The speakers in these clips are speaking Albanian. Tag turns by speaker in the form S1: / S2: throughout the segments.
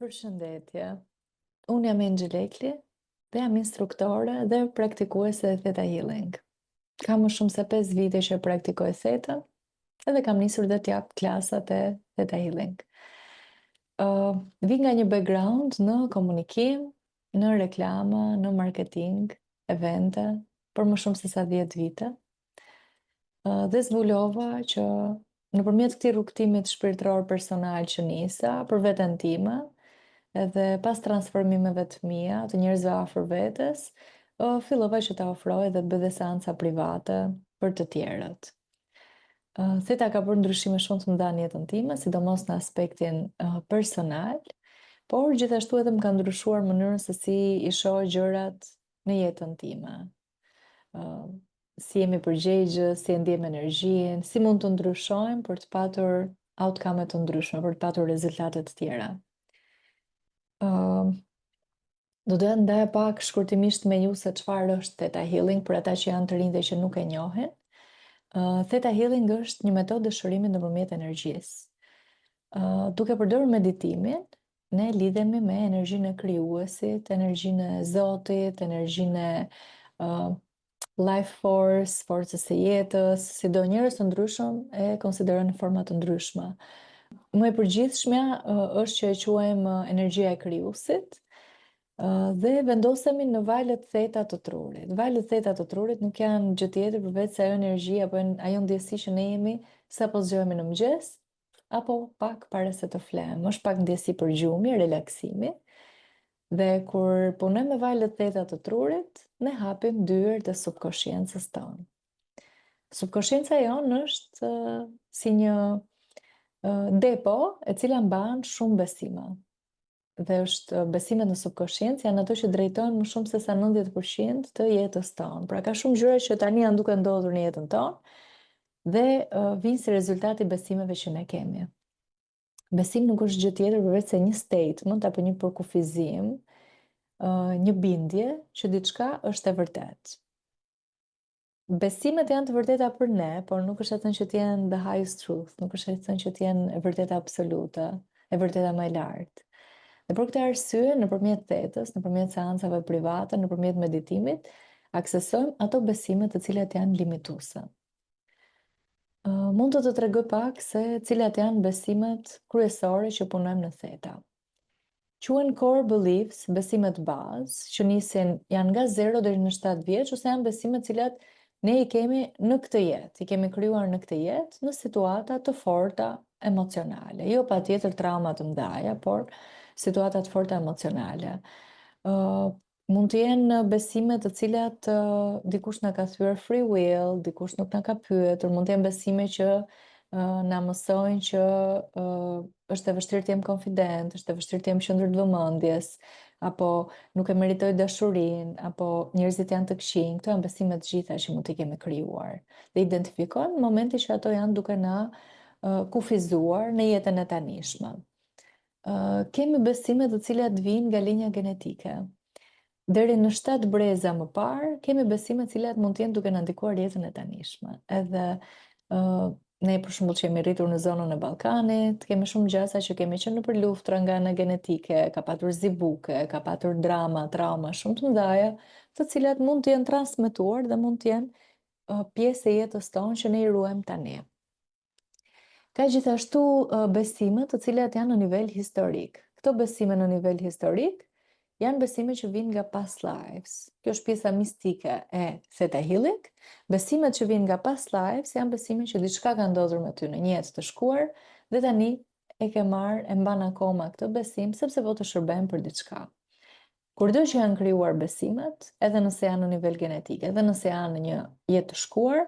S1: Përshëndetje. Unë jam Enxhi Lekli dhe jam instruktore dhe praktikuese e Theta Healing. Kam më shumë se 5 vite që praktikoj Theta edhe kam nisur dhe t'jap klasat e Theta Healing. Uh, vi nga një background në komunikim, në reklama, në marketing, evente, për më shumë se sa 10 vite. Uh, dhe zbulova që nëpërmjet këtij rrugëtimit shpirtëror personal që nisa për veten time, edhe pas transformimeve të mia, të njerëzve afër vetes, uh, fillova që ta ofroj dhe të bëj dhe seanca private për të tjerët. Uh, Theta ka bërë ndryshime shumë të mëdha në jetën time, sidomos në aspektin uh, personal, por gjithashtu edhe më ka ndryshuar mënyrën se si i shoh gjërat në jetën time. Uh, si jemi përgjegjës, si e ndjejmë energjinë, si mund të ndryshojmë për të patur outcome të ndryshme, për të patur rezultate të tjera. Uh, do doja të ndaja pak shkurtimisht me ju se çfarë është Theta Healing për ata që janë të rinj dhe që nuk e njohin. Uh, Theta Healing është një metodë e shërimit nëpërmjet energjisë. Uh, duke përdorur meditimin, ne lidhemi me energjinë e krijuesit, energjinë e Zotit, energjinë e uh, life force, forcës së jetës, sido njerëz të ndryshëm e konsiderojnë në forma të ndryshme. Më e përgjithshmja uh, është që e quajmë energjia e krijuesit, uh, dhe vendosemi në valët theta të trurit. Valët theta të trurit nuk janë gjë tjetër përveç se ajo energji apo ajo ndjesi që ne jemi sapo zgjohemi në mëngjes, apo pak para se të flemë. Është pak ndjesi përgjumi, relaksimi. Dhe kur punojmë me valët theta të trurit, ne hapim dyert e subkoshiencës tonë. Subkoshienca jonë është uh, si një uh, depo e cila mban shumë besime. Dhe është besimet në subkoshiencë janë ato që drejtojnë më shumë se sa 90% të jetës tonë. Pra ka shumë gjëra që tani janë duke ndodhur në jetën tonë dhe uh, vijnë si rezultat i besimeve që ne kemi. Besim nuk është gjë tjetër përveç se një statement apo një përkufizim, uh, një bindje që diçka është e vërtetë. Besimet janë të vërteta për ne, por nuk është e thënë që të jenë the highest truth, nuk është e thënë që të jenë e vërteta absolute, e vërteta më e lartë. Dhe për këtë arsye, nëpërmjet thetës, nëpërmjet seancave private, nëpërmjet meditimit, aksesojmë ato besime të cilat janë limituese. Uh, mund të të tregoj pak se cilat janë besimet kryesore që punojmë në theta. Quhen core beliefs, besimet bazë, që nisin janë nga 0 deri në 7 vjeç ose janë besime të cilat ne i kemi në këtë jetë, i kemi krijuar në këtë jetë në situata të forta emocionale. Jo patjetër trauma të mëdha, por situata të forta emocionale. Uh, mund të jenë besime të cilat uh, dikush na ka thyer free will, dikush nuk na ka pyetur, mund të jenë besime që uh, na mësojnë që uh, është e vështirë të jem konfident, është e vështirë të jem qendër të vëmendjes, apo nuk e meritoj dashurinë, apo njerëzit janë të këqinj. Këto janë besime të gjitha që mund t'i kemi krijuar. Dhe identifikojmë në momentin që ato janë duke na uh, kufizuar në jetën e tanishme. Uh, kemi besime të cilat vijnë nga linja genetike. Deri në 7 breza më parë, kemi besime të cilat mund të jenë duke na ndikuar jetën e tanishme. Edhe uh, ne për shembull që jemi rritur në zonën e Ballkanit, kemi shumë gjasa që kemi qenë nëpër luftra nga ana genetike, ka patur zi buke, ka patur drama, trauma shumë të mëdha, të cilat mund të jenë transmetuar dhe mund të jenë uh, pjesë e jetës tonë që ne i ruajmë tani. Ka gjithashtu uh, besime të cilat janë në nivel historik. Këto besime në nivel historik janë besime që vijnë nga past lives. Kjo është pjesa mistike e Theta Healing. Besimet që vijnë nga past lives janë besime që diçka ka ndodhur me ty në një jetë të shkuar dhe tani e ke marrë, e mban akoma këtë besim sepse po të shërben për diçka. Kurdo që janë krijuar besimet, edhe nëse janë në nivel genetik, edhe nëse janë në një jetë të shkuar,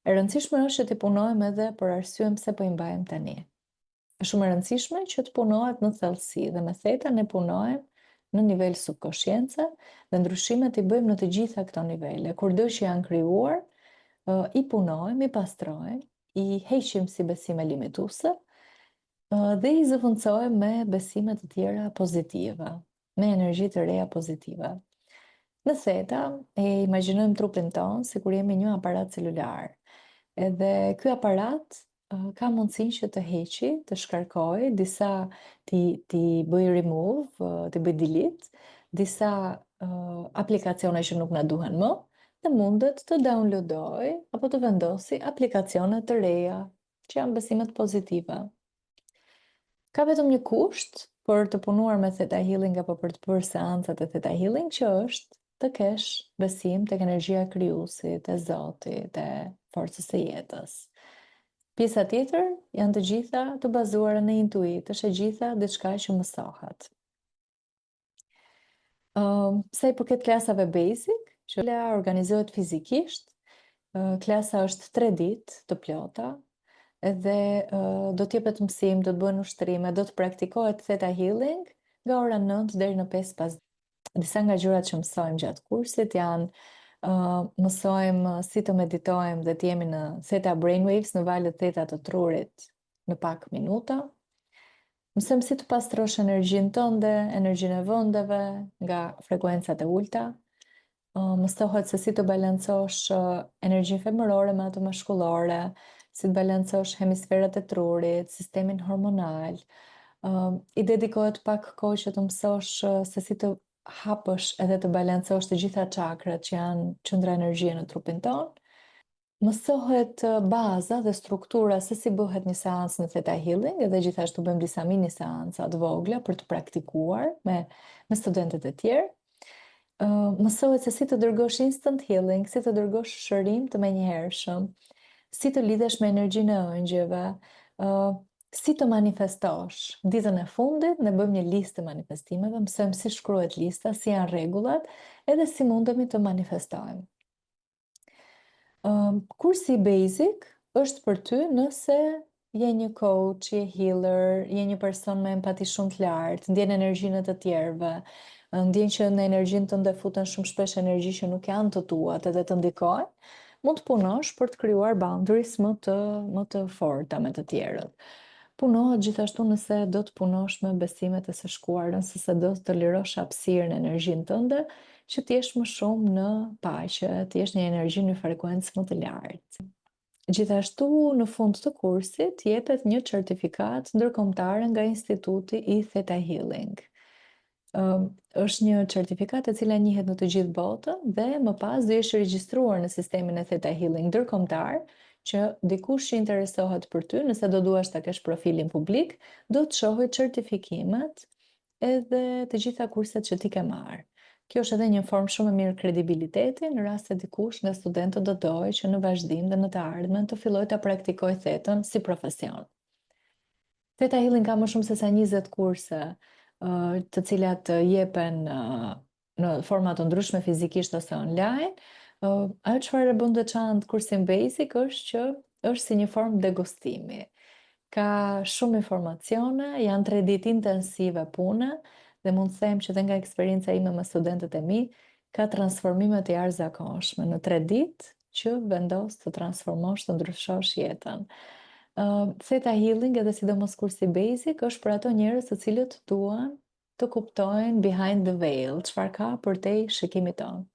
S1: e rëndësishme është që t'i punojmë edhe për arsyen pse po i mbajmë tani. Është shumë e rëndësishme që të punohet në thellësi dhe me theta ne punojmë në nivel subkoshience dhe ndryshimet i bëjmë në të gjitha këto nivele. Kurdo që janë krijuar, i punojmë, i pastrojmë, i heqim si besime limituese dhe i zëvendësojmë me besime të tjera pozitive, me energji të reja pozitive. Në theta, e imagjinojmë trupin tonë sikur jemi një aparat celular. Edhe ky aparat ka mundësinë që të heqi, të shkarkojë disa t'i t'i bëjë remove, t'i bëjë delete, disa uh, aplikacione që nuk na duhen më dhe mundet të downloadojë apo të vendosi aplikacione të reja që janë besimet pozitive. Ka vetëm një kusht për të punuar me Theta Healing apo për të bërë seancat e Theta Healing, që është të kesh besim tek energjia e krijuesit, e Zotit, e forcës së jetës. Pjesa tjetër janë të gjitha të bazuara në intuit, është e gjitha diçka që mësohet. Um, sa i përket klasave basic, që organizohet fizikisht, uh, klasa është 3 ditë të plota, edhe uh, do të jepet mësim, do të bëhen ushtrime, do të praktikohet Theta Healing nga ora 9 deri në 5 pas. Disa nga gjërat që mësojmë gjatë kursit janë uh, mësojmë si të meditojmë dhe të jemi në Theta Brainwaves, në valët theta të trurit në pak minuta. Mësojmë si të pastrosh energjinë tënde, energjinë e vendeve nga frekuencat e ulta. Mësohet se si të balancosh energjinë femërore me atë mashkullore, si të balancosh hemisferat e trurit, sistemin hormonal. I dedikohet pak kohë që të mësosh se si të hapësh edhe të balancosh të gjitha çakrat që janë qendra energjie në trupin tonë. Mësohet baza dhe struktura se si bëhet një seancë në Theta Healing edhe gjithashtu bëjmë disa mini seanca të vogla për të praktikuar me me studentët e tjerë. Mësohet se si të dërgosh instant healing, si të dërgosh shërim të menjëhershëm, si të lidhesh me energjinë e ëngjëjve, si të manifestosh. Ditën e fundit ne bëjmë një listë të manifestimeve, mësojmë si shkruhet lista, si janë rregullat, edhe si mundemi të manifestojmë. Um, kursi basic është për ty nëse je një coach, je healer, je një person me empati shumë të lartë, ndjen energjinë e të tjerëve, ndjen që në energjinë tënde futen shumë shpesh energji që nuk janë të tuat edhe të ndikojnë, mund të punosh për të krijuar boundaries më të më të forta me të tjerët. Punohet gjithashtu nëse do të punosh me besimet e së shkuarës, nëse do të lirosh hapësirën në energjinë tënde, që të jesh më shumë në paqe, të jesh në energji në frekuencë më të lartë. Gjithashtu, në fund të kursit, jepet një certifikatë ndërkombëtare nga Instituti i Theta Healing. Um, është një certifikatë e cila njihet në të gjithë botën dhe më pas do jesh regjistruar në sistemin e Theta Healing ndërkombëtar, që dikush që interesohet për ty, nëse do duash ta kesh profilin publik, do të shohë certifikimet edhe të gjitha kurset që ti ke marrë. Kjo është edhe një formë shumë e mirë kredibiliteti në rast se dikush nga studentët do dojë që në vazhdim dhe në të ardhmen të fillojë ta praktikojë thetën si profesion. Theta Healing ka më shumë se sa 20 kurse, të cilat jepen në forma të ndryshme fizikisht ose online. Ajo çfarë e bën të veçantë kursin basic është që është si një formë degustimi. Ka shumë informacione, janë tre ditë intensive pune dhe mund të them që dhe nga eksperienca ime me studentët e mi, ka transformime të jashtëzakonshme në tre ditë që vendos të transformosh, të ndryshosh jetën. Uh, Theta Healing edhe sidomos kursi Basic është për ato njerëz të cilët duan të kuptojnë behind the veil, çfarë ka përtej shikimit tonë.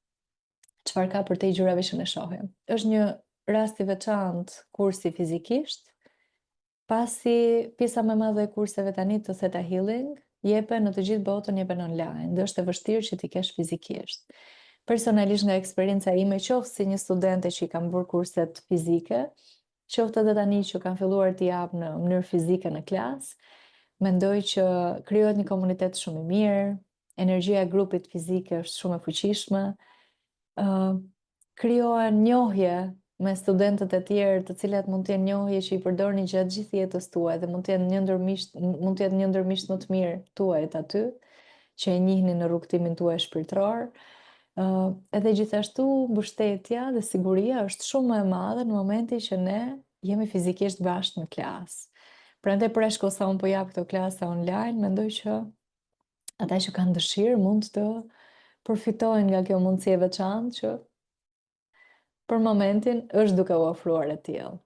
S1: Çfarë ka përtej gjërave që ne shohim. Është një rast i veçantë kursi fizikisht, pasi pjesa më e madhe e kurseve tani të Theta Healing jepen në të gjithë botën, jepen online, dhe është e vështirë që t'i kesh fizikisht. Personalisht nga eksperienca ime, qoftë si një studente që i kam bërë kurset fizike, qoftë edhe tani që kam filluar t'i jap në mënyrë fizike në klasë, mendoj që krijohet një komunitet shumë i mirë, energjia e grupit fizike është shumë e fuqishme, uh, krijohen njohje me studentët e tjerë, të cilat mund të jenë njohje që i përdorni gjatë gjithë jetës tuaj dhe mund të jenë një ndër miqt, mund të jetë një ndër miqtë më të mirë tuajt aty, që e njihni në rrugëtimin tuaj shpirtëror. Uh, edhe gjithashtu mbështetja dhe siguria është shumë më e madhe në momentin që ne jemi fizikisht bashkë në klasë. Prandaj për aq kohë sa unë po jap këto klasa online, mendoj që ata që kanë dëshirë mund të përfitojnë nga kjo mundësi e veçantë që për momentin është duke u ofruar e tillë.